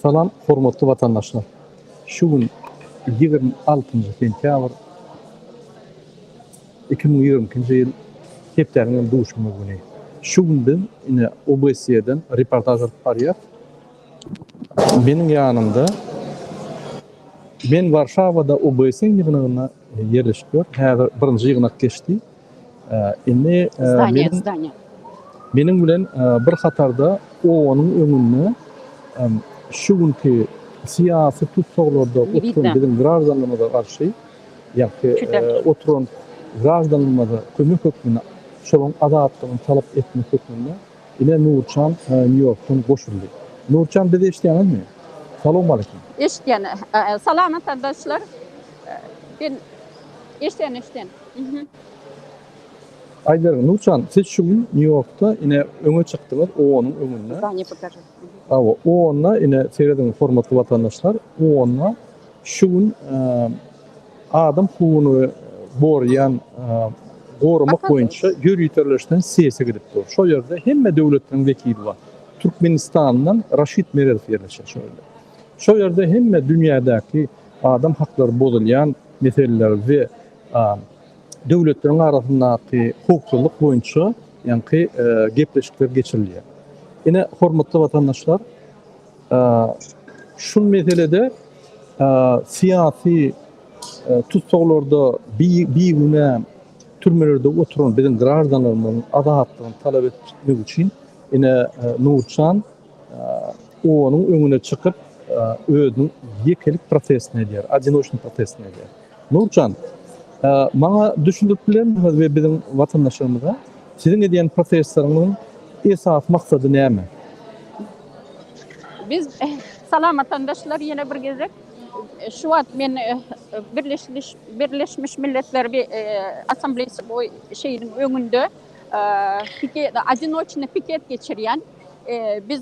Salam hormatly watandaşlar! Şu gün 26-njy sentýabr 2022-nji ýyl hepdäniň hem duşenbe güni. Şu gün biz ine OBSE-den reportaž alyp barýas. Meniň ýanymda men Warşawada OBSE-niň ýygnagynda ýerleşip ýör. Häzir birinji ýygnak geçdi. Indi meniň meniň bilen bir hatarda OON-yň öňünde şu günki syýasy tussaglarda oturan biziň graždanlarymyza garşy ýagny oturan graždanlarymyza kömek hökmünde şolaryň azatlygyny talap etmek hökmünde ine Nurçan Nýu-Ýorkdan goşuldy. Nurçan bizi eşidýäňizmi? Salowmaleýkim. Eşidýän. Salam watandaşlar. Men eşidýän eşidýän. Aýdyberiň, Nurjan, siz şu gün Nýu-Ýorkda ine öňe çykdyňyz, OON-yň öňünde. Hawa, OON-da ine serediň, hormatly watandaşlar, OON-da şu gün adam hukugyny goraýan, goramak boýunça ýöriteleşen sessiýa gidip dur. Şol ýerde hemme döwletleriň wekili bar. Türkmenistandan Raşid Meredow ýerleşýär şol ýerde. Şol ýerde hemme dünýädäki adam haklary bozulýan meseleler we döwletleriň arasyndaky howpsuzlyk boýunça ýaňky gepleşikler geçirilýär. Ine, hormatly watandaşlar, şu meselede syýasy tussaglarda bigünä türmelerde oturan biziň graždanlarymyzyň azatlygyny talap etmek üçin ine Nurçan OON-yň öňüne çykyp özüniň ýekelik protestini edýär, odinoçnyý protestini edýär. Nurjan, maňa düşündirip bilermiňiz we biziň watandaşlarymyza siziň edýän protestleriňiziň esasy maksady näme? Biz salam watandaşlar ýene bir gezek şu wagt men Birleşmiş Birleşmiş Milletler Assambleýasy bu şeýiniň öňünde piket odinoçny piket geçirýän. Biz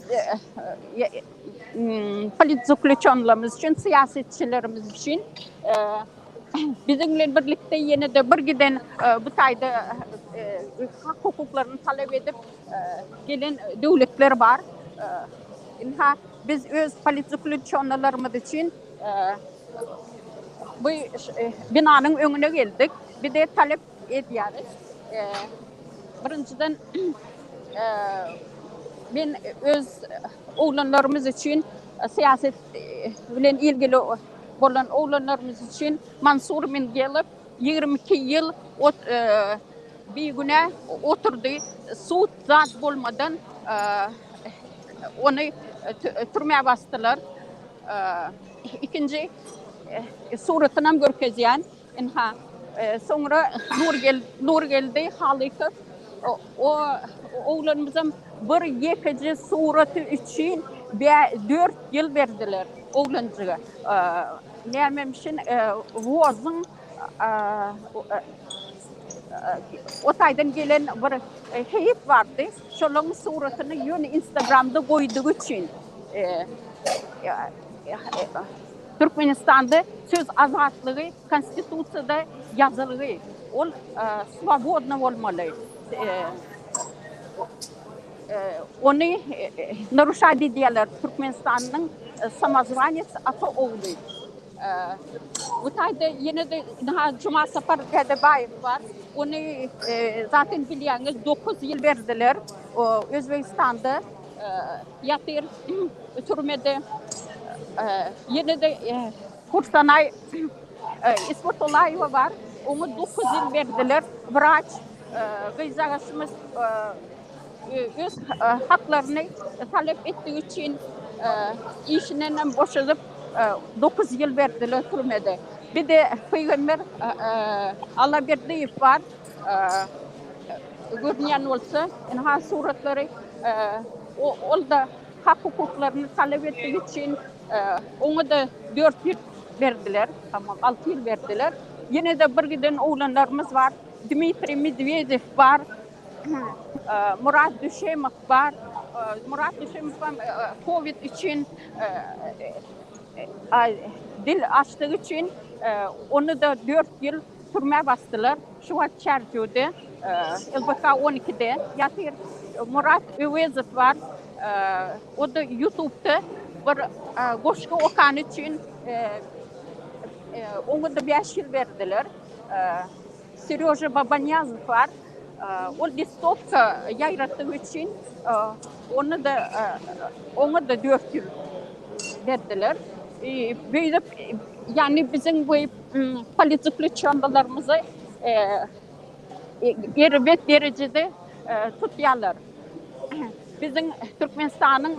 politzaklýuçonlarymyz üçin, syýasatçylarymyz üçin biziň bilen birlikde ýene-de bir giden bu taýda hak-hukuklaryny talap edip gelen döwletler bar. Ynha, biz öz politzaklýuçonlarymyz üçin bu binanyň öňüne geldik. Bize talap edýäris. Birinjiden men öz oglanlarymyz üçin syýasat bilen ilgili bolan oglanlarymyz üçin Mansur Mingelow 22 ýyl bigünä oturdy. Sud zat bolmadan ony türmä basdylar. Ikinji suratynam görkezýän. Ynha, soňra Nurgeldi Halykow o oglanymyzam bir ýekeje suraty üçin dört ýyl berdiler oglanjyga. Nämemişin WOZ-yň o taýdan gelen bir heýet bardy. Şolaryň suratyny ýöne Instagramda goýdugy üçin. Türkmenistanda söz azatlygy konstitusiýada ýazylgy. Ol swobodny bolmaly. Ony naruşat edýärler Türkmenistanyň samozwanec ata ogly. Bu taýda ýene-de ynha Jumasapar Dädebaýew bar. Ony zaten bilýäňiz 9 ýyl berdiler. Özbegistanda ýatyr türmede. Ýene-de Hursanaý Ismatulaýewa bar. Oňa 9 ýyl berdiler. Wraç gyzjagaşymyz öz haklaryny talap etdigi üçin işinden hem boşadyp 9 ýyl berdiler türmede. Bir de Pygamber Allaberdiýew bar. Görünýän bolsa, ynha suratlary ol-da hak-hukuklaryny talap etdigi üçin oňa-da dört ýyl berdiler, tamam, alty ýyl berdiler. Ýene-de bir giden oglanlarymyz bar, Dmitriý Medwedew bar, Murat Düşemow bar. Murat Düşemow hem kowid üçin dil açdygy üçin ony-da dört ýyl türmä basdylar. Şu wagt Çärjewde LBK 12-de ýatyr. Murat Öwezow bar. O-da YouTube'da. bir goşgy okany üçin oňa-da bäş ýyl berdiler. Serýoža Babanyýazow bar. Ol listowka ýaýratdygy üçin ony-da oňa-da dört ýyl berdiler. Beýdip, ýagny biziň bu politzaklýuçennylarymyzy erbet derejede tutýarlar. Biziň Türkmenistanyň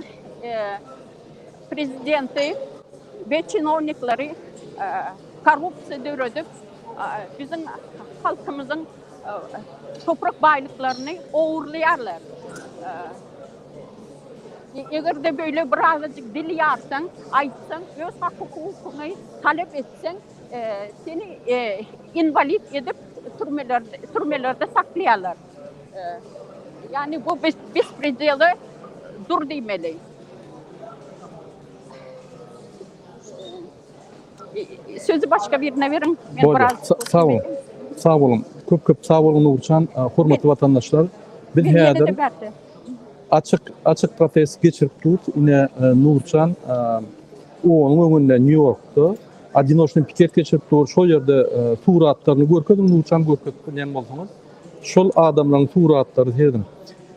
prezidenti we çinownikleri korrupsiýa döredip, biziň halkymyzyň toprak baýlyklaryny ogurlaýarlar. Eger-de beýle birazajyk dil ýarsaň, aýtsaň, öz hak-hukukyňy talap etseň, seni inwalid edip türmelerde saklaýarlar. Ýagny bu bespredela dur diýmeli. Sözi başga birine beriň. Men Bolýar. biraz Sag boluň. Sag boluň. Köp köp sag boluň Nurjan. Hormatly watandaşlar, biz Men ýene-de häzir bärde. açyk açyk protest geçirip durus. Ine Nurjan onuň öňünde Nýu-Ýorkda odinoçnyý piket geçirip dur. Şol ýerde suratlaryny görkeziň Nurjan görkezip bilýän bolsaňyz. Şol adamlaryň suratlary serediň.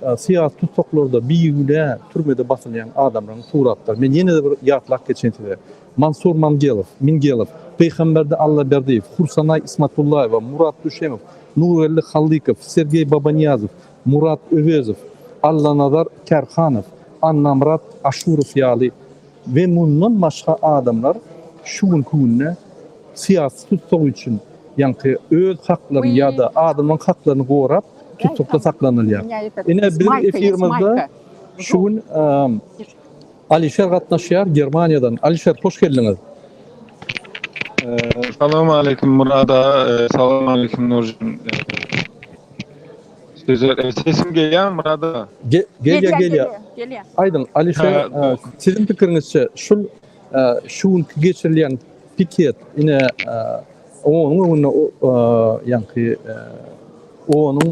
Syýasy tussaklarda bigünä türmede basylýan adamlaryň suratlary. Men ýene-de bir ýatlap geçeýin size. Mansur Mangelow, Mingelow, Pygamberdi Allaberdiýew, Hursanaý Ismatullaýewa, Murat Düşemow, Nurgeldi Hallykow, Sergeý Babanyýazow, Murat Öwezow, Allanazar Kärhanow, Annamyrat Aşurow ýaly we mundan başga adamlar şu günki günde syýasy tussag üçin, ýaňky öz haklaryny ýa-da adamlaryň haklaryny gorap tussagda saklanylýar. Ine biziň efirimizde şu gün Alişer gatnaşýar Germaniýadan. Alişer hoş geldiňiz. Salam aleýkum Murad aga, salam aleýkum Nurjan. Size sesim gelýärmi Murad aga? Gelýär, gelýär. Gelýär. Aýdyň Alişer, siziň pikiriňizçe şul şu günki geçirilýän piket ine onuň öňünde ýaňky onuň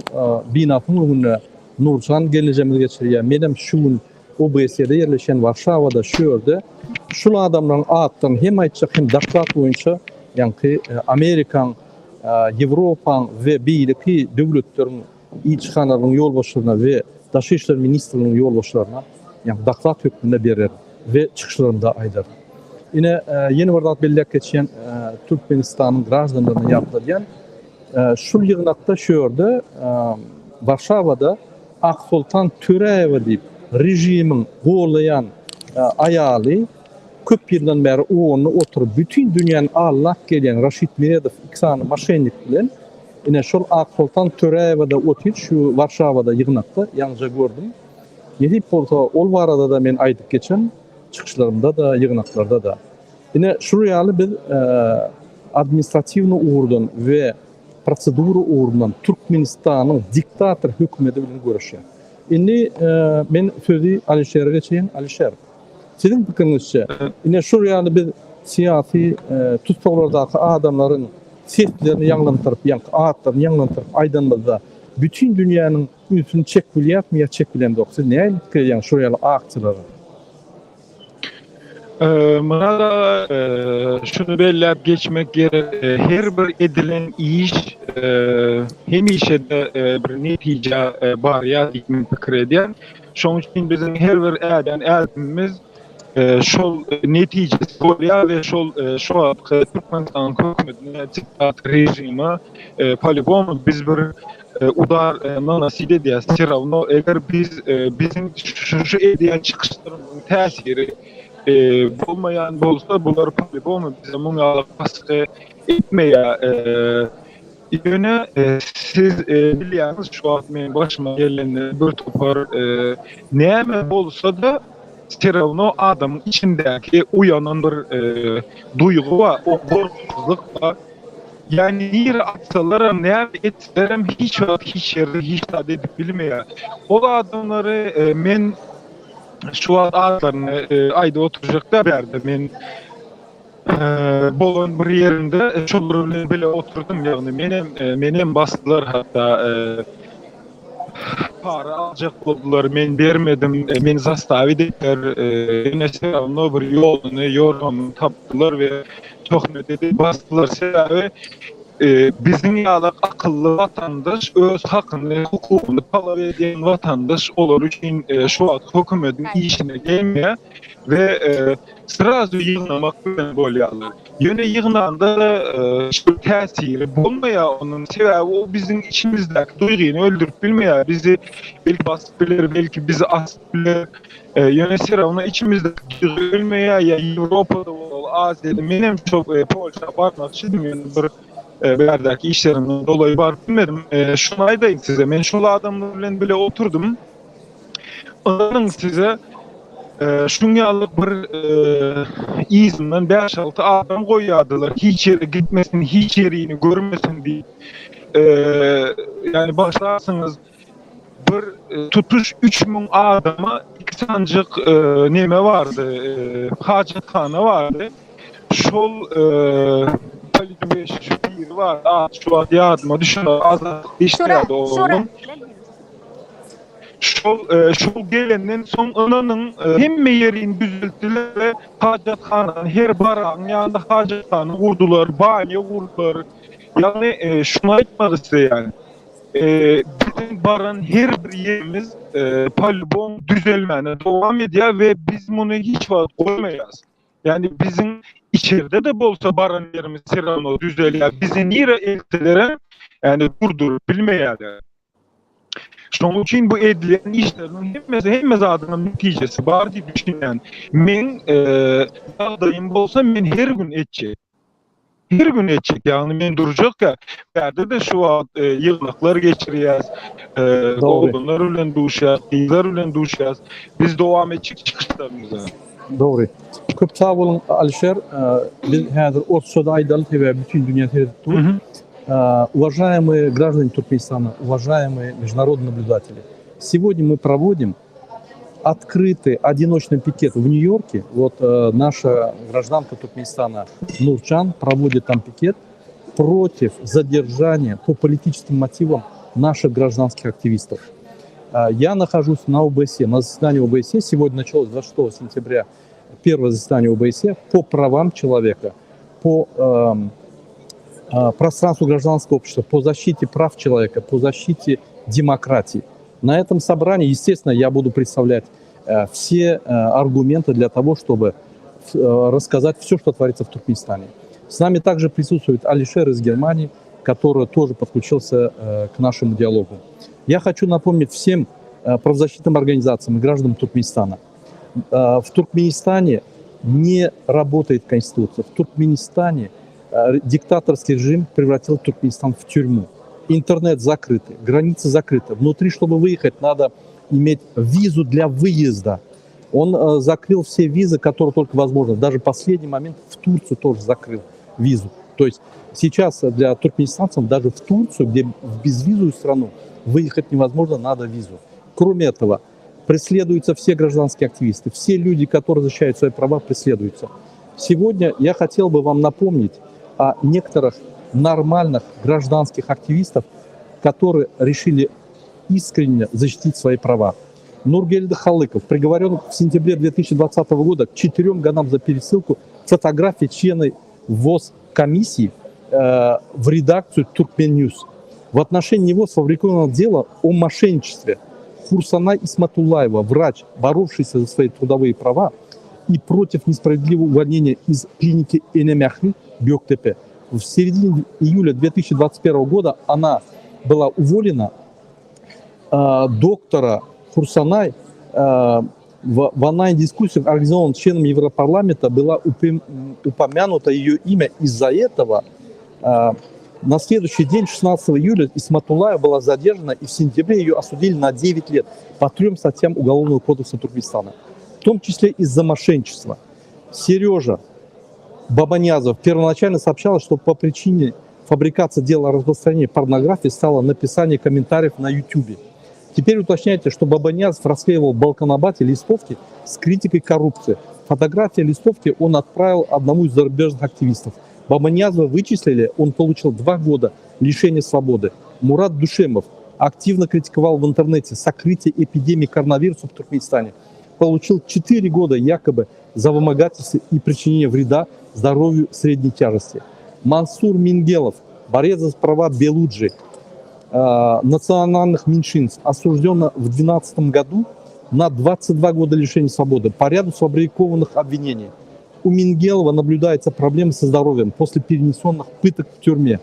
binasynyň öňünde Nurjan gelnejemiz geçirýär. Menem şu gün OBSE-de ýerleşýän Warşawada şu ýerde şul adamlaryň atlaryny hem aýtjak hem doklad boýunça ýaňky Amerikaň, Ýewropaň we beýleki döwletleriň ilçihanalarynyň ýolbaşçylaryna we Daşary işler ministrliginiň ýolbaşçylaryna ýaňky doklad hökmünde bererin we çykyşlarymda aýdaryn. Ine ýene bir zat belläp geçýän Türkmenistanyň graždanlaryna ýatladýan şul ýygnakda şu ýerde Warşawada Aksoltan Töräýewa diýip, režimiň gollaýan aýaly köp ýyldan bäri onda oturyp, bütin dünýäni aldap gelýän Raşid Meredow iki sany moşennik bilen, ine şol Aksoltan Töräýewa-da otyr şu Warşawada ýygnakda, ýaňyja gördüm. Nesip bolsa, ol barada-da men aýdyp geçerin, çykyşlarymda-da, ýygnaklarda-da. Ine şular ýaly biz administratiwnyý ugurdan we prosedura ugrundan Türkmenistanyň diktator hökümeti bilen göreşýär. Indi men sözi Alişere geçeýin. Alişer, siziň pikiriňizçe, ine şul ýaly biz syýasy tussaglardaky adamlaryň seslerini ýaňlandyryp, ýaňky atlaryny ýaňlandyryp aýdanymyzda bütin dünýäniň ünsüni çekip bilýärismi ýa çekip bilemzok? Siz nähili pikir edýäňiz şul ýaly aksiýalara? Myrat aga, şuny belläp geçmek gerek, her bir edilen iş hemişe-de bir netijä barýar diýip men pikir edýän. Şonuň üçin biziň her bir äden ädimimiz şol netijesi bolýar we şol şu wagtky Türkmenistanyň hökümetine, diktator režime polibom biz bir udar nanosit edýäs. Wse rawno eger biz biziň şu edýän çykyşlarymyzyň täsiri bolmaýan bolsa bular polibom bize muň ýaly basgy etmeýär. Ýöne siz bilýäňiz şu wagt meniň başyma gelenleri bir topar näme bolsa-da wse rawno adamyň içindäki uýanan bir duýgy bar, o gorkusyzlyk bar. Ýagny nirä atsalaram, näme etselerem hiç wagt hiç ýerde hiç zat edip bilmeýär. Ol adamlary men şu wagt atlaryny aýdyp oturjak däl bärde men bolan bir ýerimde şolar bilen bile oturdym ýagny menem menem basdylar hatda. Para aljak boldular, men bermedim, meni zastawit etdiler, ýöne vse ravno bir ýoluny, ýorgamyny tapdylar we töhmet edip basdylar. Sebäbi biziň ýaly akylly watandaş, öz hakyny, hukugyny talap edýän watandaş olar üçin şu wagt hökümediň işine gelmeýär we srazu ýygnamak bilen bolýarlar. Ýöne ýygnanda-da hiç bir täsiri bolmaýar onuň. Sebäbi o biziň içimizdäki duýgyny öldürip bilmeýär. Bizi belki basyp biler, belki bizi asyp biler. Ýöne vse ravno içimizdäki duýgy ölmeýär. Ýa Ýewropada bol, Aziýada. Menem şo Polşa barmakçydym, ýöne bir bärdäki işlerimden dolaýy baryp bilmedim. Şuny aýdaýyn size, men şol adamlar bilen bile oturdym. Ynanyň size şuň ýaly bir yzyndan bäş-alty adam goýýardylar, hiç ýere gitmesin, hiç ýerini görmesin diýip. Ýagny bagyşlarsyňyz, bir tutuş 3000 adama iki sanjyk neme bardy, hajathana bardy. Şol politbeş biri bardy, ady şu wagt ýadyma düşenok, Azatlyk işleýärdi o oglan. Şol şol gelenden soň ynanyň hemme ýerini düzeltdiler we hajathanany her baragyň ýanynda hajathana gurdular, banýa gurdular. Ýagny şuny aýtmak isleýän, biziň baran her bir ýerimiz polibom düzelmäne dowam edýär we biz muny hiç wagt goýmaýas. Ýagny biziň içerde-de bolsa baran ýerimiz vse ravno düzelýär. Bizi nirä eltselerem ýagny durduryp bilmeýärler. Şonuň üçin bu edilýän işleriniň hemmesi, hemme zadyň netijesi bar diýip düşünýän. Meň ýagdaýym bolsa men her gün etjek. Her gün etjek. Ýagny men durjak ýa. Bärde-de şu wagt ýygnaklar geçirýäs. Oglanlar bilen duşýas, gyzlar bilen duşýas. Biz dowam etjek çykyşlarymyza. Dogry. Köp sag boluň Alişer. Biz häzir orsça-da aýdaly sebäbi bütin dünýä seredip dur. Уважаемые граждане Туркменистана, уважаемые международные наблюдатели, сегодня мы проводим открытый одиночный пикет в Нью-Йорке. Вот наша гражданка Туркменистана Нурчан проводит там пикет против задержания по политическим мотивам наших гражданских активистов. Я нахожусь на ОБСЕ, на заседании ОБСЕ. Сегодня началось 26 сентября первое заседание ОБСЕ по правам человека, по пространству гражданского общества, по защите прав человека, по защите демократии. На этом собрании, естественно, я буду представлять все аргументы для того, чтобы рассказать все, что творится в Туркменистане. С нами также присутствует Алишер из Германии, который тоже подключился к нашему диалогу. Я хочу напомнить всем правозащитным организациям и гражданам Туркменистана. В Туркменистане не работает конституция. В Туркменистане диктаторский режим превратил Туркменистан в тюрьму. Интернет закрытый, границы закрыты. Внутри, чтобы выехать, надо иметь визу для выезда. Он закрыл все визы, которые только возможно. Даже последний момент в Турцию тоже закрыл визу. То есть сейчас для туркменистанцев даже в Турцию, где в безвизовую страну, выехать невозможно, надо визу. Кроме этого, преследуются все гражданские активисты, все люди, которые защищают свои права, преследуются. Сегодня я хотел бы вам напомнить о некоторых нормальных гражданских активистов, которые решили искренне защитить свои права. Нургельды Халыков приговорен в сентябре 2020 года к 4 годам за пересылку фотографий членов ВОЗ комиссии в редакцию Туркмен Ньюс. В отношении него сфабриковано дело о мошенничестве. Хурсана Исматуллаева, врач, боровшийся за свои трудовые права и против несправедливого увольнения из клиники Ene Mähri Gökdepe. В середине июля 2021 года она была уволена. Доктора Хурсанай в онлайн-дискуссиях, организованных членом Европарламента, было упомянуто ее имя. Из-за этого на следующий день, 16 июля, Исматуллаева была задержана, и в сентябре ее осудили на 9 лет по 3 статьям Уголовного кодекса Туркменистана, в том числе из-за мошенничества. Сережа Бабанязов первоначально сообщал, что по причине фабрикации дела о распространении порнографии стало написание комментариев на YouTube. Теперь уточняйте, что Бабанязов расклеивал в Балканабате листовки с критикой коррупции. Фотографии листовки он отправил одному из зарубежных активистов. Бабанязова вычислили, он получил 2 года лишения свободы. Мурат Душемов. Активно критиковал в интернете сокрытие эпидемии коронавируса в Туркменистане. Получил 4 года якобы за вымогательство и причинение вреда здоровью средней тяжести. Мансур Мингелов, борец за права Белуджи, э, национальных меньшинств, осужден в 2012 году на 22 года лишения свободы по ряду сфабрикованных обвинений. У Мингелова наблюдается проблемы со здоровьем после перенесенных пыток в тюрьме.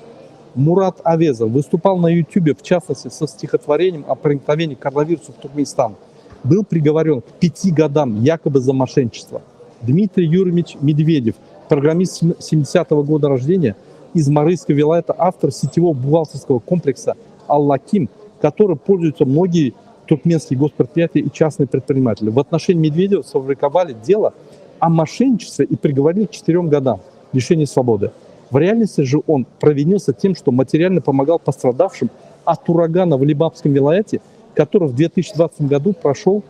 Мурат Авезов выступал на YouTube, в частности, со стихотворением о проникновении коронавируса в Туркменистан. Был приговорен к пяти годам якобы за мошенничество. Дмитрий Юрьевич Медведев, программист 70-го года рождения, из Марыйского вилаята, автор сетевого бухгалтерского комплекса «Аллаким», который пользуются многие туркменские госпредприятия и частные предприниматели. В отношении Медведева сфабриковали дело о мошенничестве и приговорили к четырем годам лишения свободы. В реальности же он провинился тем, что материально помогал пострадавшим от урагана в Либабском вилаяте, который в 2020 году прошел,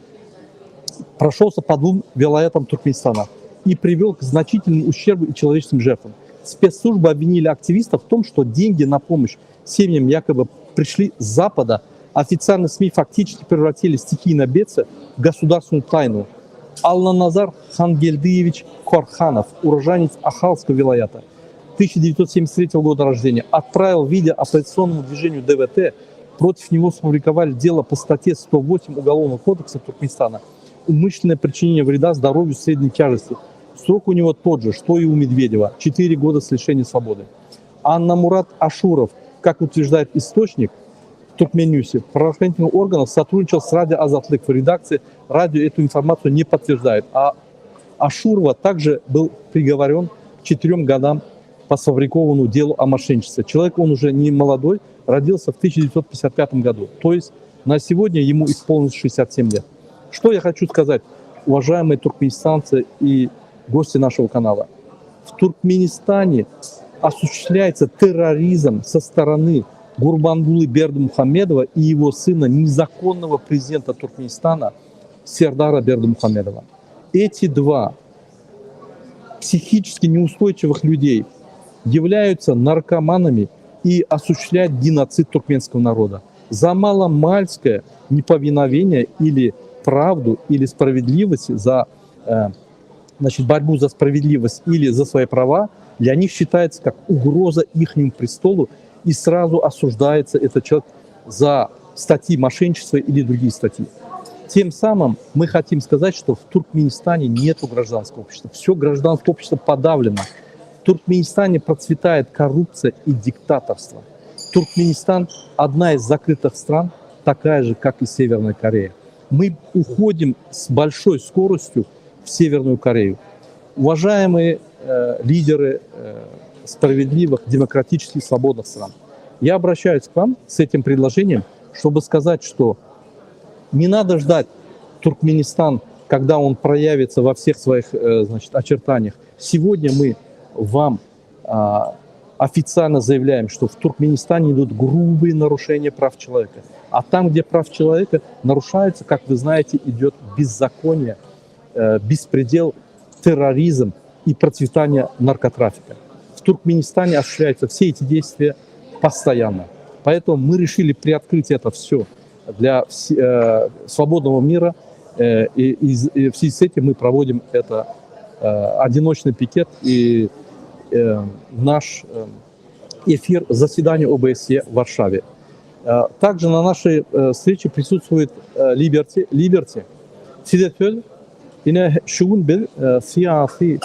прошелся по двум вилаятам Туркменистана и привел к значительному ущербу и человеческим жертвам. Спецслужбы обвинили активистов в том, что деньги на помощь семьям якобы пришли с Запада. Официальные СМИ фактически превратили стихийное бедствие в государственную тайну. Алланазар Хангельдыевич Корханов, уроженец Ахалского вилаята, 1973 года рождения, отправил видео оппозиционному движению ДВТ. Против него сфабриковали дело по статье 108 Уголовного кодекса Туркменистана «Умышленное причинение вреда здоровью средней тяжести». Срок у него тот же, что и у Медведева – 4 года с лишением свободы. Анна Мурат Ашуров, как утверждает источник, в Туркменюсе, правоохранительных органов сотрудничал с радио Азатлык в редакции. Радио эту информацию не подтверждает. А Ашурова также был приговорен к четырем годам по сфабрикованному делу о мошенничестве. Человек, он уже не молодой, родился в 1955 году. То есть на сегодня ему исполнилось 67 лет. Что я хочу сказать, уважаемые туркменистанцы и гости нашего канала. В Туркменистане осуществляется терроризм со стороны Гурбангулы Бердымухамедова и его сына, незаконного президента Туркменистана Сердара Бердымухамедова. Эти два психически неустойчивых людей являются наркоманами и осуществляют геноцид туркменского народа. За маломальское неповиновение или правду, или справедливость, за э, значит, борьбу за справедливость или за свои права, для них считается как угроза ихнему престолу, и сразу осуждается этот человек за статьи мошенничества или другие статьи. Тем самым мы хотим сказать, что в Туркменистане нет гражданского общества. Все гражданское общество подавлено. В Туркменистане процветает коррупция и диктаторство. Туркменистан – одна из закрытых стран, такая же, как и Северная Корея. Мы уходим с большой скоростью в Северную Корею. Уважаемые э, лидеры э, справедливых, демократических, свободных стран, я обращаюсь к вам с этим предложением, чтобы сказать, что не надо ждать Туркменистан, когда он проявится во всех своих э, значит, очертаниях. Сегодня мы вам а, официально заявляем, что в Туркменистане идут грубые нарушения прав человека. А там, где прав человека нарушаются, как вы знаете, идет беззаконие, э, беспредел, терроризм и процветание наркотрафика. В Туркменистане осуществляются все эти действия постоянно. Поэтому мы решили приоткрыть это все для э, свободного мира. Э, и, и, и в связи с этим мы проводим это э, одиночный пикет и э, наш э, эфир заседания ОБСЕ в Варшаве. Э, также на нашей э, встрече присутствует э, Liberty. Liberty. Size söz ine şu gün biz syýasy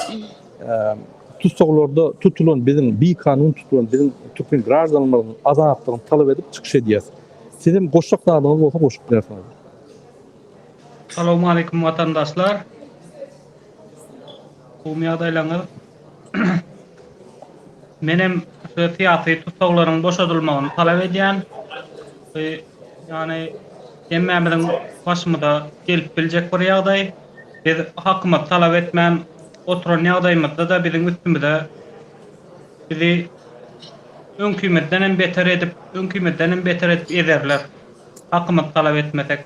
tussaglarda tutulan biziň bikanun tutulan biziň türkmen graždanlarymyzyň azatlygyny talap edip çykyş edýäs. Sizem goşjak zadyňyz bolsa goşup bilersiňiz. Salowmaleýkim watandaşlar. Gowmy ýagdaýlaryňyz? Menem şu syýasy tussaglaryň boşadylmagyny talap edýän. Bu ýagny hemmämiziň başymyza gelip biljek bir ýagdaý. Biz hakymyzy talap etmän oturan ýagdaýymyzda-da biziň üstümize bizi öňkimizden hem beter edip, öňkimizden hem beter edip ezerler. Hakymyzy talap etmesek.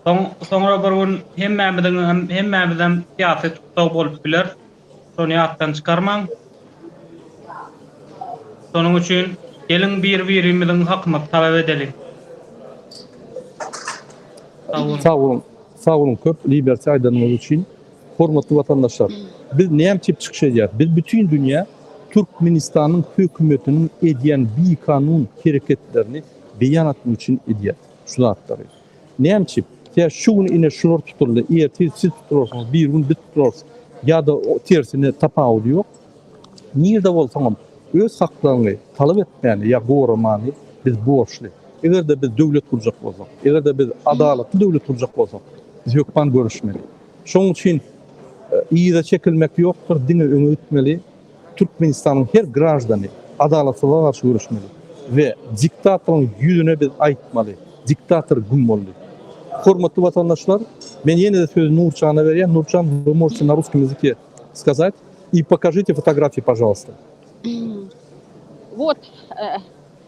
Soň soňra bir gün hemmämiziň hem hemmämizem syýasy tussag bolup bileris. Şony ýatdan çykarmaň. Şonuň üçin geliň bir-birimiziň hakymyzy talap edeliň. Sag boluň. Sag boluň. Sag boluň köp Liberty aýdanyňyz üçin. Hormatly watandaşlar, biz näme üçin çykyş edýäris? Biz bütin dünýä Türkmenistanyň hökümetiniň edýän bikanun hereketlerini beýan etmek üçin edýäris şu zatlary. Näme üçin? Sebäbi şu gün ine şular tutuldy, ertir siz tutularsyňyz, birigün biz tutularys ýa-da tersine tapawudy ýok. Nirde bolsaňam öz haklaryňy talap etmäni ýa goramany biz borçly. Eger-de biz döwlet gurjak bolsak, eger-de biz adalatly döwlet gurjak bolsak, biz hökman göreşmeli. Şonuň üçin yza çekilmek ýokdur, diňe öňe gitmeli. Türkmenistanyň her graždany adalatsyzlyga garşy göreşmeli we diktatoryň ýüzüne biz aýtmaly, diktator güm boldy. Hormatly watandaşlar, men ýene-de sözi Nurjana berýän. Nurjan, вы можете на русском языке сказать и покажите фотографии, пожалуйста. Вот э,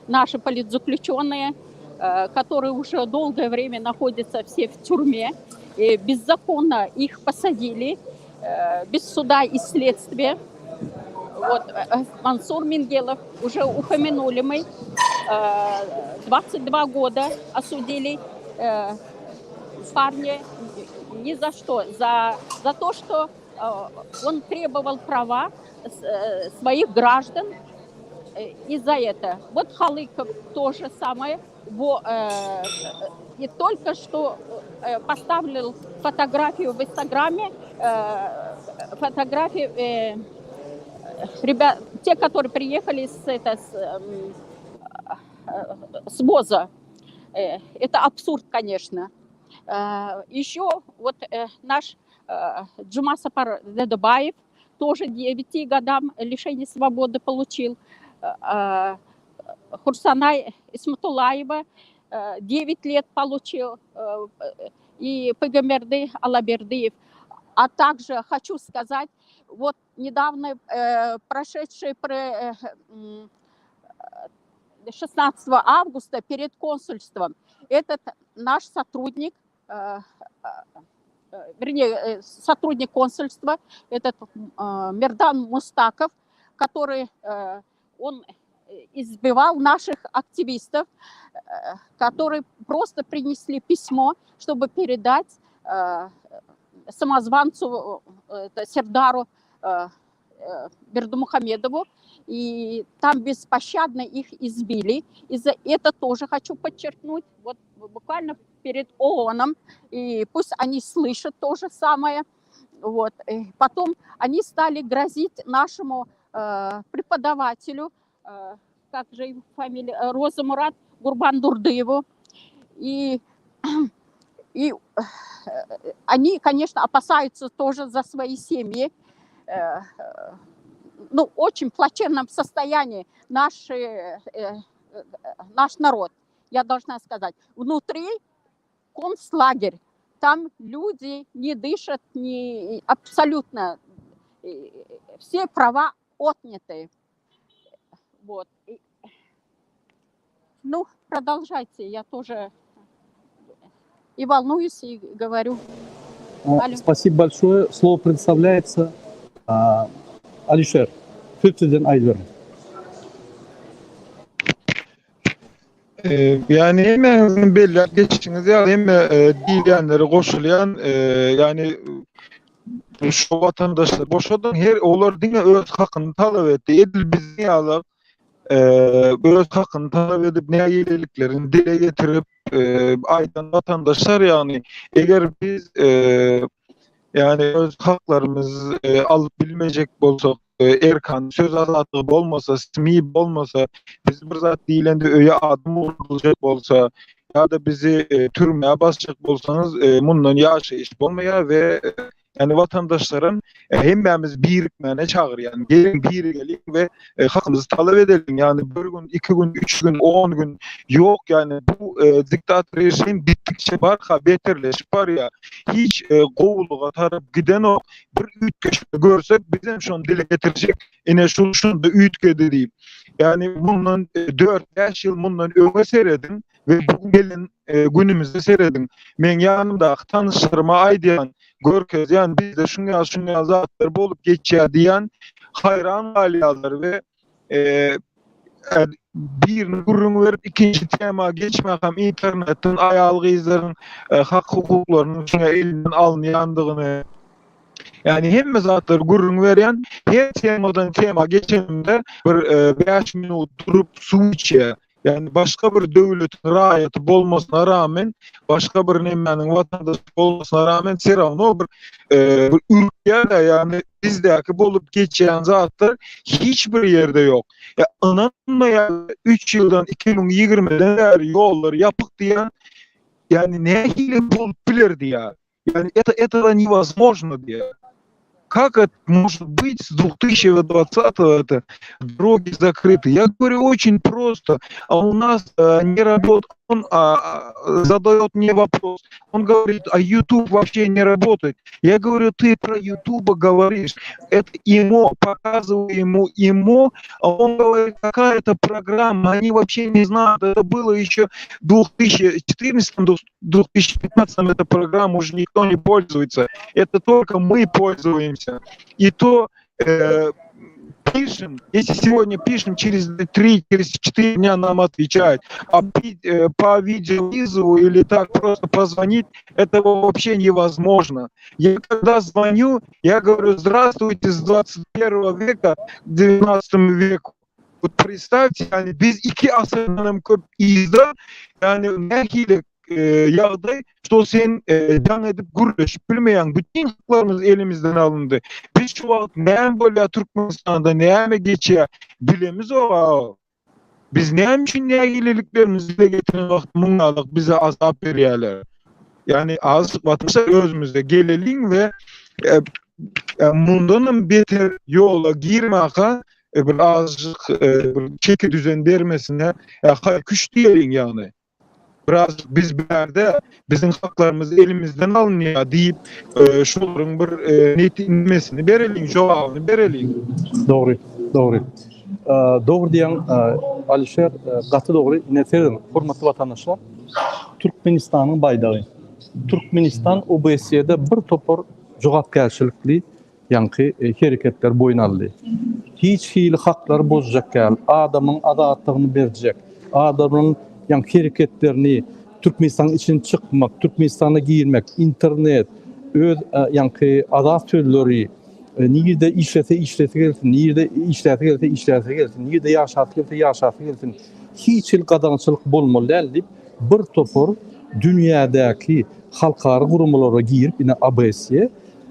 наши политзаключенные, э, которые уже долгое время находятся все в тюрьме. И беззаконно их посадили, э, без суда и следствия. Вот, э, Мансур Мингелов, уже упомянули мы, 22 года осудили парня ни за что, за, за то, что он требовал права своих граждан и за это. Вот Халыков тоже самое. Во, э, и только что э, поставил фотографию в Инстаграме, э, фотографии э, ребят, те, которые приехали с, это, с, э, с ВОЗа. Э, это абсурд, конечно. Э, еще вот э, наш э, Джума Сапар Дедобаев тоже 9 годам лишения свободы получил. Хурсанай Исматулаева 9 лет получил, и Пегамерды Алабердыев. А также хочу сказать, вот недавно прошедший 16 августа перед консульством этот наш сотрудник, вернее, сотрудник консульства, этот Мердан Мустаков, который он избивал наших активистов, которые просто принесли письмо, чтобы передать самозванцу Сердару Бердымухамедову, и там беспощадно их избили. И за это тоже хочу подчеркнуть, вот буквально перед ООНом, и пусть они слышат то же самое. Вот. И потом они стали грозить нашему э, преподавателю, э, как же его фамилия, Роза Мурат Гурбандурдыеву. И, и э, они, конечно, опасаются тоже за свои семьи. Э, ну, очень плачевном состоянии наш, э, наш народ, я должна сказать. Внутри концлагерь, там люди не дышат не, абсолютно, все права отняты. Вот. Ну, продолжайте, я тоже и волнуюсь, и говорю. Алло. Спасибо большое. Слово предоставляется а, Алишер. Söz sizden aýdyberiň. Ýagny hemmäňiziň belläp geçişiňiz ýaly hemme diýilýänlere goşulýan, ýagny şu watandaşlar boşadyň her olar diňe öz hakyny talap etdi. Edil biziň ýaly öz hakyny talap edip nägileliklerini dile getirip aýdan watandaşlar ýagny eger biz ýagny öz haklarymyzy alyp bilmejek bolsak erkan söz azatlygy bolmasa SMI bolmasa biz bir zat diýilende öýe adam ugradyljak bolsa ýa-da bizi türmä basjak bolsaňyz mundan ýaşaýyş bolmaýar we Ýagny watandaşlarym hemmämiz birikmäne çagyrýan. Geliň birigeliň we hakymyzy talap edeliň. Ýagny bir gün, iki gün, üç gün, on gün ýok ýagny bu diktator režim gitdikçe barha beterleşip barýar. Hiç gowulyga tarap gidenok. Bir üýtgeşme görsek bizem şony dile getirjek. Ine şu şunda üýtgedi diýip. Ýagny mundan dört-bäş ýyl mundan öňe serediň we bu gün gelen günümize serediň. Meň ýanymdaky tanyşlaryma aýdýan, görkezýän, bizde şuň ýaly şuň ýaly zatlar bolup geçýär diýýän, haýran galýarlar we. Birini gürrüň berip ikinji tema geçmäkäm internetden aýal-gyzlaryň hak-hukuklarynyň şuňa elinden alynýandygyny ýagny hemme zatlary gürrüň berýän her temadan tema geçenimde bir 5 minut durup suw içýär. Ýagny başga bir döwletiň raýaty bolmasyna rağmen, başga bir nemäniň watandaşy bolmasyna rağmen все равно bir bir ürkýär-de, ýagny bizdäki bolup geçýän zatlar hiç bir ýerde ýok. Ýa ynanmaýar 3 ýyldan 2020-den bäri ýollar ýapyk diýýän, ýagny nähili bolup biler diýýär. Ýagny это этого невозможно diýýär. Как это может быть с 2020 это дороги закрыты? Я говорю очень просто. А у нас э, не работает. Он а, задает мне вопрос. Он говорит, а YouTube вообще не работает. Я говорю, ты про YouTube говоришь. Это ИМО, показываю ему ИМО, а он говорит, какая это программа, они вообще не знают. Это было еще в 2014 2015 эта программа уже никто не пользуется. Это только мы пользуемся. И то э, пишем, если сегодня пишем, через 3, через 4 дня нам отвечают. А э, по видеовызову или так просто позвонить, этого вообще невозможно. Я когда звоню, я говорю, здравствуйте, с 21 века к 19 веку. Вот представьте, ýagny biz iki asyrdanam köp yzda, ýagny nähili ýagdaý, şo sen jaň edip gürleşip bilmeýäň. Bütin haklarymyz elimizden alyndy. Biz şu wagt näme bolýar Türkmenistanda, näme geçýär bilemizok. Biz näme üçin nägileliklerimizi dile getiren wagt muňalyk bize azap berýärler. Ýagny azajyk wagtymyzda özümize geleliň we mundanam beter ýola girmäkä bir azajyk bir çeki düzen bermesine haý-küş diýeliň ýagny. Biraz biz bärde biziň haklarymyz elimizden alynýar diýip, şolaryň bir netimesini bereliň, jogabyny bereliň. Dogry, dogry. Dogry diýýäň, Alişer, gaty dogry. Ine serediň, hormatly watandaşlar, Türkmenistanyň baýdagy. Türkmenistan OBSE-de bir topar jogapkärçilikli ýaňky hereketleri boýun aldy. Hiç hili haklary bozjak däl, adamyň azatlygyny berjek, adamyň ýaňky hereketlerini Türkmenistanyň içine çykmak, Türkmenistana girmek, internet, öz ýaňky azat sözleri, nirde işlese işlesi gelsin, nirde işläsi gelse işläsi gelsin, nirde ýaşasy gelse ýaşasy gelsin, hiç hili gadagançylyk bolmaly däl diýip, bir topar dünýädäki halkara guramalara girip, ine ABSE,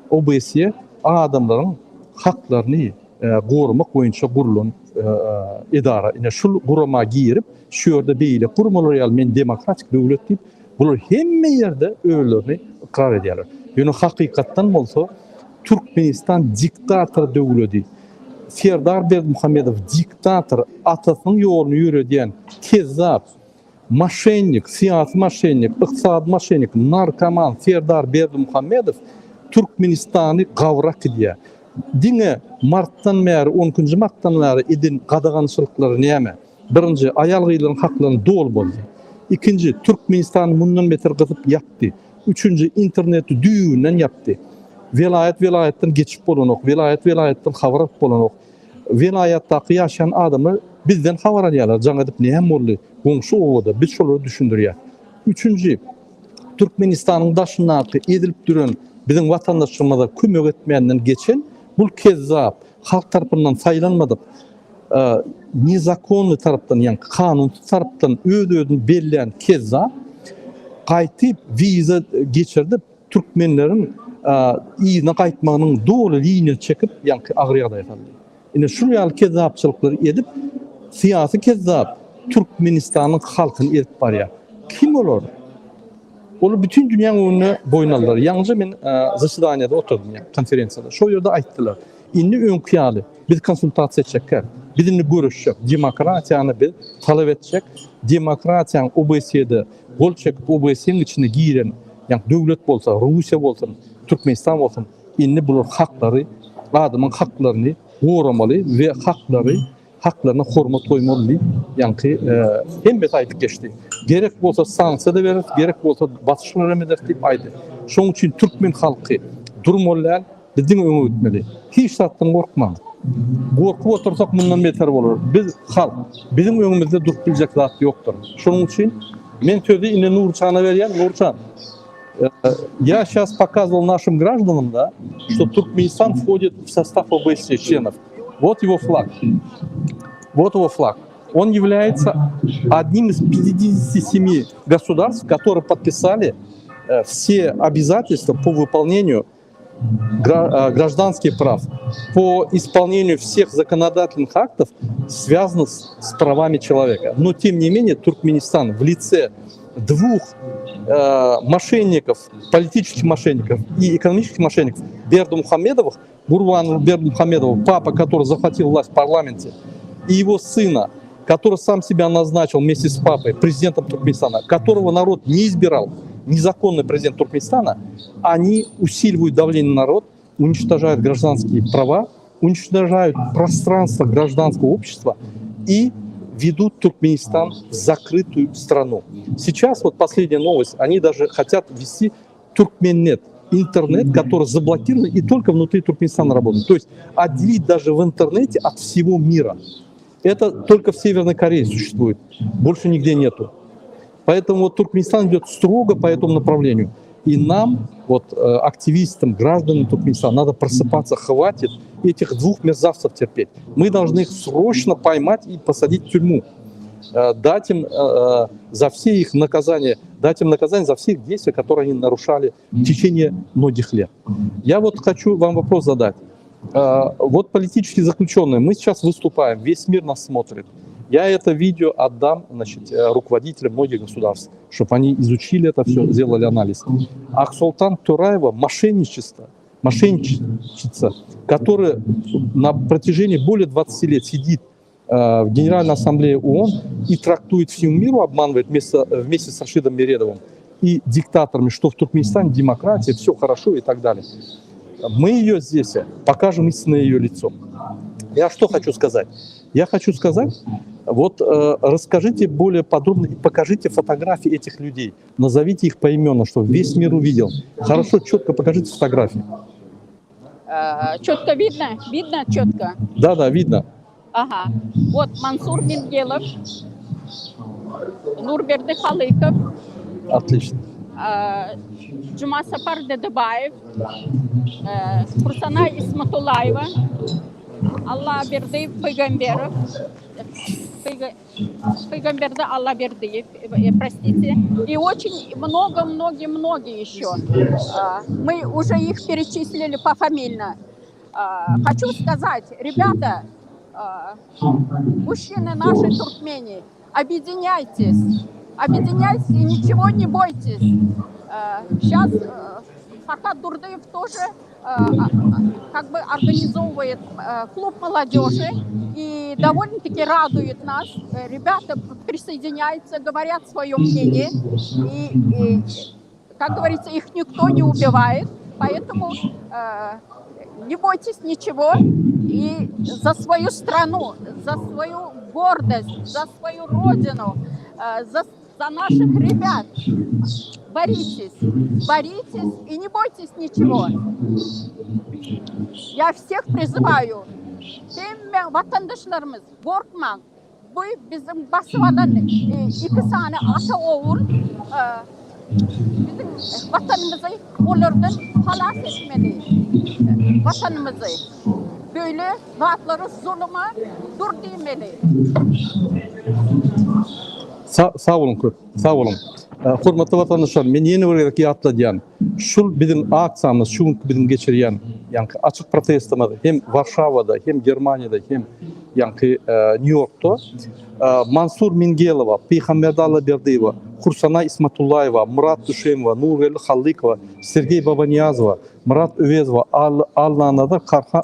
OBSE adamlaryň haklaryny goramak boýunça gurlan edara. Ine şul gurama girip, şu ýerde beýleki guramalar ýaly men demokratik döwlet diýip, bular hemme ýerde özlerini ykrar edýärler. Ýöne hakykatdan bolsa Türkmenistan diktator döwledi. Serdar Berdimuhamedow diktator, atasynyň ýoluny ýöredýän kezzap. Moşennik, syýasy moşennik, ykdysady moşennik, narkoman Serdar Berdimuhamedow Türkmenistany gabra äkidýär. Diňe martdan bäri, on ikinji martdan bäri eden gadagançylyklary näme? Birinji, aýal-gyzlaryň haklaryny doly bozdy. Ikinji, Türkmenistany mundan beter gysyp ýapdy. Üçünji, interneti düýbünden ýapdy. Welaýat welaýatdan geçip bolanok, welaýat welaýatdan habar alyp bolanok. Welaýatdaky ýaşaýan adamlar bizden habar alýarlar, jaň edip näme boldy, goňşy obada, biz şolara düşündirýäs. Üçünji, Türkmenistanyň daşyndaky ezilip düren biziň watandaşlarymyza kömek etmänden geçen bul kezzap, halk tarapyndan saýlanmadyk, nezakonnyý tarapdan, ýagny kanunsyz tarapdan öz-özüni bellän kezzap gaýtyp wiza geçirdip, Türkmenleriň yzyna gaýtmagynyň doly liniýa çekip, ýaňky agyr ýagdaýa saldy. Ine şul ýaly kezzapçylyklary edip, syýasy kezzap Türkmenistanyň halkyny ezip barýar. Kim olar? Olar bütin dünýäň öňünde boýun aldylar. Ýaňyja men zasedaniýada oturdym, ýa konferensiýada. Şol ýerde aýtdylar. Indi öňki ýaly biz konsultasiýa etjek däl. Biz indi göreşjek. Demokratiýany biz talap etjek. Demokratiýanyň OBSE-de gol çekip OBSE-niň içine giren Ýa döwlet bolsa, Russiýa bolsun, Türkmenistan bolsun, indi bular haklary, adamyň haklaryny goramaly we haklary, haklaryna hormat goýmaly diýip, ýaňky hemmesi aýdyp geçdi. Gerek bolsa sanksiýa-da bereris, gerek bolsa basyşlar hem ederis diýip aýdy. Şonuň üçin türkmen halky durmaly däl. Biz diňe öňe gitmeli. Hiç zatdan gorkmaň. Gorkup otursak mundan beter bolar. Biz halk. Biziň öňümizde durup biljek zat ýokdur. Şonuň üçin men sözi indi Nurjana berýän. Nurjan, я сейчас показывал нашим гражданам, да, что Туркменистан входит в состав ОБСЕ членов. Вот его флаг. Вот его флаг. Он является одним из 57 государств, которые подписали э, все обязательства по выполнению э, гражданских прав, по исполнению всех законодательных актов, связанных с правами человека. Но, тем не менее, Туркменистан в лице двух э, мошенников, политических мошенников и экономических мошенников, Бердымухамедовых, Гурбана Бердымухамедова, папа, который захватил власть в парламенте, и его сына, который сам себя назначил вместе с папой президентом Туркменистана, которого народ не избирал, незаконный президент Туркменистана, они усиливают давление на народ, уничтожают гражданские права, уничтожают пространство гражданского общества и ведут Туркменистан в закрытую страну. Сейчас вот последняя новость, они даже хотят ввести Туркменнет, интернет, который заблокирован и только внутри Туркменистана работает. То есть отделить даже в интернете от всего мира. Это только в Северной Корее существует, больше нигде нету. Поэтому вот Туркменистан идет строго по этому направлению. И нам, вот э, активистам, гражданам Туркменистана, надо просыпаться, хватит этих двух мерзавцев терпеть. Мы должны их срочно поймать и посадить в тюрьму. Э, дать им э, за все их наказания, дать им наказание за все их действия, которые они нарушали в течение многих лет. Я вот хочу вам вопрос задать. Вот политические заключенные, мы сейчас выступаем, весь мир нас смотрит. Я это видео отдам значит, руководителям многих государств, чтобы они изучили это все, сделали анализ. Аксолтан Тураева мошенничество, мошенничица, которая на протяжении более 20 лет сидит э, в Генеральной Ассамблее ООН и трактует всему миру, обманывает вместе, вместе с Рашидом Мередовым и диктаторами, что в Туркменистане демократия, все хорошо и так далее. Мы ее здесь покажем истинное ее лицо. Я что хочу сказать? Я хочу сказать, вот э, расскажите более подробно и покажите фотографии этих людей. Назовите их поименно, чтобы весь мир увидел. Хорошо, четко покажите фотографии. Э, четко видно? Видно четко? Да, да, видно. Ага. Вот Мансур Мингелов, Нурберды Халыков. Отлично. Э, Джумасапар Дедебаев, э, Курсана Исматулаева, Аллаберды Пыгамберов, Пыгамберды Аллабердыев, э, простите. И очень много-многие-многие еще. Мы уже их перечислили пофамильно. Хочу сказать, ребята, мужчины нашей Туркмении, объединяйтесь, объединяйтесь и ничего не бойтесь. Сейчас Фархад Дурдыев тоже а, как бы организовывает клуб молодежи и довольно-таки радует нас. Ребята присоединяются, говорят свое мнение. И, и, как говорится, их никто не убивает. Поэтому не бойтесь ничего и за свою страну, за свою гордость, за свою родину, за, за наших ребят боритесь, боритесь и не бойтесь ничего. Я всех призываю. Hemme watandaşlarymyz gorkmaň. Bu biziň basyp alan iki sany ata ogul biziň watanymyzy olardan halas etmeli. Watanymyzy. Böyle zatlara zuluma dur diýmeli. Sag boluň köp. Sag boluň. Hormatly watandaşlar, men ýene bir gezek ýatladýan, şul biziň aksiýamyz, şu günki biziň geçirýän, ýaňky açyk protestimiz hem Warşawada, hem Germaniýada, hem ýaňky Nýu-Ýorkda Mansur Mingelowa, Pygamberdi Allaberdiýewa, Hursana Ismatullaýewa, Myrat Düşemowa, Nurgeldi Hallykowa, Sergeý Babaniýazowa, Myrat Öwezowa, Allanazar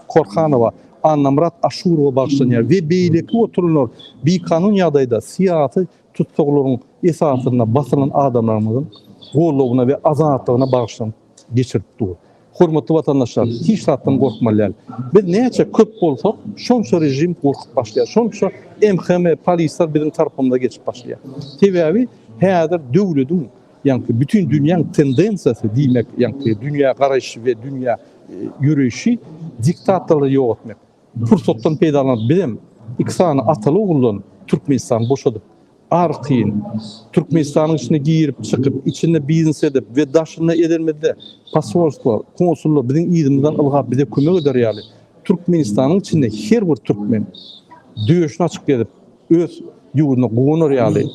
Korhanowa, Annamyrat Aşurowa bagyşlanýar we beýleki oturanlar bikanun ýagdaýda syýasy tussaglaryň esasynda basylan adamlarymyzyň goldawyna we azatlygyna bagyşlanyp geçirip dur. Hormatly watandaşlar, hiç zatdan gorkmaly däl. Biz näçe köp bolsak, şonça režim gorkup başlaýar. Şonça MHM, polisler biziň tarapymyza geçip başlaýar. Sebäbi häzir döwlediň, ýaňky bütin dünýäň tendensiýasy diýmek, ýaňky dünýä garaýşy we dünýä. ýörişi diktatorlary ýok etmek. Pursatdan peýdalanyp bizem iki sany ataly oguldan Türkmenistany boşadyp, arkaýyn Türkmenistanyň içine girip çykyp, içinde biznes edip we daşynda edenimizde posolstwo, konsullar biziň yzymyzdan ylgap bize kömek eder ýaly Türkmenistanyň içinde her bir türkmen döşüni açyp gezip öz ýurduna guwanar ýaly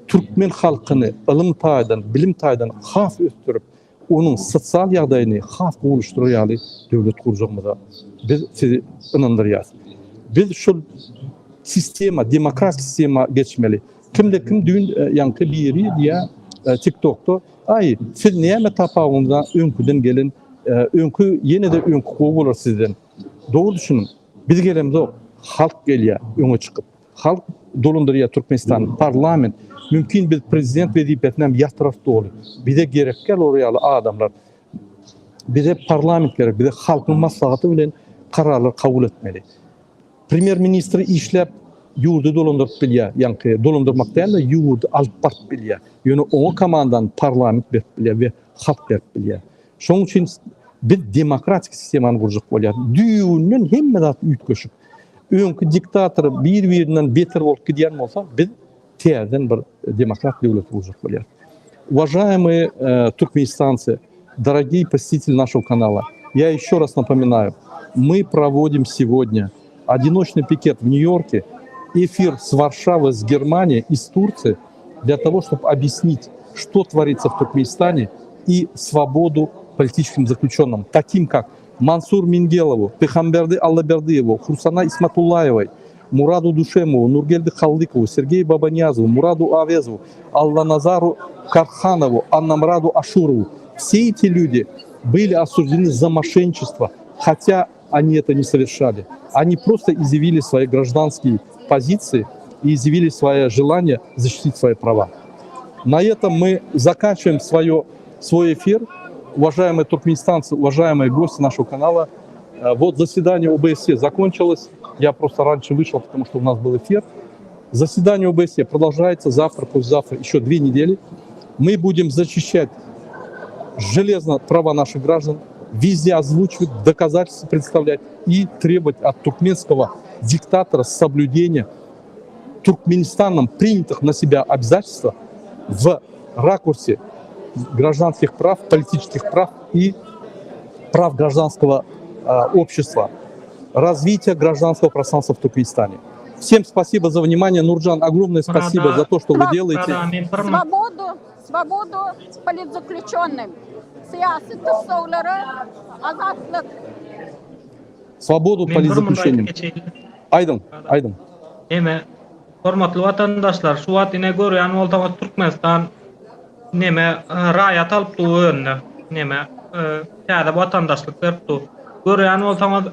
türkmen halkyny ylym taýdan, bilim taýdan has ösdürip, onuň sosial ýagdaýyny has gowulaşdyrar ýaly döwlet gurjagymyza biz sizi ynandyrýas. Biz şol sistema, demokratik sistema geçmeli. Kimde kim düýn ýaňky biri diýýär TikTokda, aý siz näme tapawuňyza öňküden gelen, öňki ýene-de öňki gowy bolar sizden. Dogry düşüniň, biz gelemzok, halk gelýär öňe çykyp. Halk dolandyrýar Türkmenistany, parlament. Mümkin biz prezident wezipesini hem ýatyrarys doly. Bize gerek däl olar ýaly adamlar. Bize parlament gerek, bize halkyň maslahaty bilen kararlar kabul etmeli. Premýer ministr işläp ýurdy dolandyryp bilýär, ýaňky dolandyrmak däl-de ýurdy alyp baryp bilýär. Ýöne oňa komandany parlament berip bilýär we halk berip bilýär. Şonuň üçin biz demokratik sistemany gurjak bolýarys. Düýbünden hemme zat üýtgeşik. Öňki diktator bir-birinden beter bolup gidýän bolsa, biz täzeden bir demokrat döwleti gurjak bolýarys. Уважаемые туркменистанцы, дорогие посетители нашего канала, я еще раз напоминаю, мы проводим сегодня одиночный пикет в Нью-Йорке, эфир с Варшавы, с Германии, из Турции, для того, чтобы объяснить, что творится в Туркменистане и свободу политическим заключенным, таким как Мансур Мингелову, Пехамберды Аллабердыеву, Хурсана Исматуллаевой, Мураду Душемову, Нургельды Халдыкову, Сергею Бабанязову, Мураду Авезову, Алланазару Карханову, Аннамраду Ашурову. Все эти люди были осуждены за мошенничество, хотя они это не совершали. Они просто изъявили свои гражданские позиции и изъявили свое желание защитить свои права. На этом мы заканчиваем свое, свой эфир. Уважаемые туркменистанцы, уважаемые гости нашего канала, э, вот заседание ОБСЕ закончилось. Я просто раньше вышел, потому что у нас был эфир. Заседание ОБСЕ продолжается завтра, послезавтра, еще две недели. Мы будем защищать железно права наших граждан, везде озвучивать, доказательства представлять и требовать от туркменского диктатора соблюдения Туркменистаном принятых на себя обязательств в ракурсе гражданских прав, политических прав и прав гражданского э, общества, развития гражданского пространства в Туркменистане. Всем спасибо за внимание. Нурджан, огромное спасибо за то, что вы делаете. Свободу, свободу политзаключенным. Syýasy tussaglara azatlyk. Swobodu politzaklýuçennym. Aýdyň, aýdyň. Neme, hormatly watandaşlar, şu wagt ine görýän bolsaňyz Türkmenistan neme raýat alyp dur özüne, neme täze watandaşlyk berip dur. Görýän bolsaňyz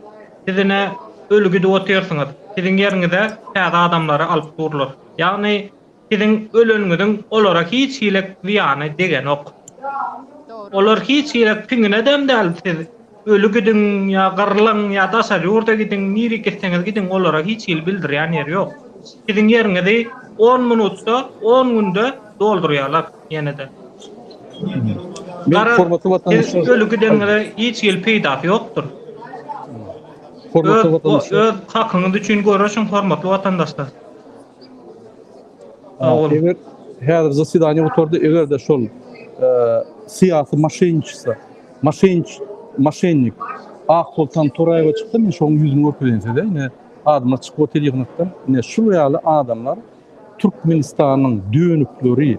siz ine öli gidip otyrsyňyz. Siziň ýeriňize täze adamlary alyp durlar. Ýagny Siziň öleniňiziň olara hiç hilek zyýany degenok. Olar hiç hilek piňinedem däl siz öli gidiň ýa gyrlyň ýa daşary ýurda gidiň nirik gitseňiz gidiň olara hiç hili bildirýän ýeri ýok. Siziň ýeriňizi on minutda on günde doldurýarlar ýenede. Men hormatly watandaşlar öli gideniňize hiç hili peýdasy ýokdur. Hormatly watandaşlar öz hakyňyz üçin göreşiň hormatly watandaşlar. Eger häzir zasedaniýe gutardy, eger-de şol syýasy maşenniçestvo, maşenç, maşennik Aksoltan Toraýewa çyksa, men şonuň ýüzüni görkezeýin size. Ine, adamlar çykyp otyr ýygnakdan. Ine, şul ýaly adamlar Türkmenistanyň dönükleri,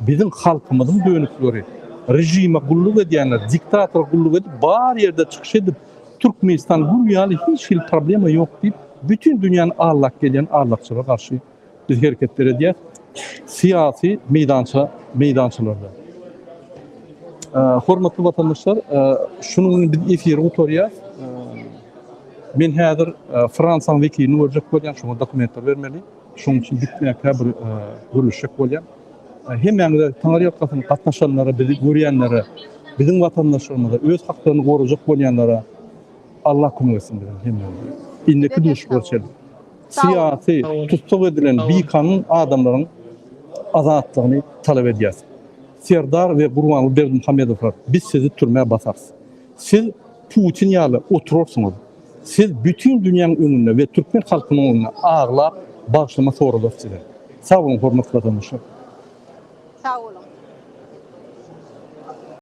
biziň halkymyzyň dönükleri, režime gulluk edýänler, diktatora gulluk edip, bar ýerde çykyş edip, Türkmenistan gül ýaly hiç hili problema ýok diýip, bütin dünýäni aldap gelýän aldakçylara garşy biz hereketler edýäs. Syýasy meýdança meýdançalarda. Hormatly watandaşlar, şunuň bilen biz efiri gutarýas. Men häzir Fransiýanyň wekilini görjek bolýan, şoňa dokumentler bermeli. Şonuň üçin gitmäkä bir gürleşjek bolýan. Hemmäňize Taňryýalkasyn gatnaşanlara, bizi görýänlere, biziň watandaşlarymyza, öz haklaryny gorajak bolýanlara Allah kömek etsin biziň hemmämize. Indiki duşuşyp görşeliň. Syýasy tussag edilen bikanun adamlaryň azatlygyny talap edýäs. Serdar we Gurbanguly Berdimuhamedowlar biz sizi türmä basarys. Siz. Putin ýaly oturarsyňyz. Siz bütin dünýäň öňünde we türkmen halkynyň öňünde aglap bagyşlama soralar size. Sag boluň hormatly watandaşlar. Sag boluň.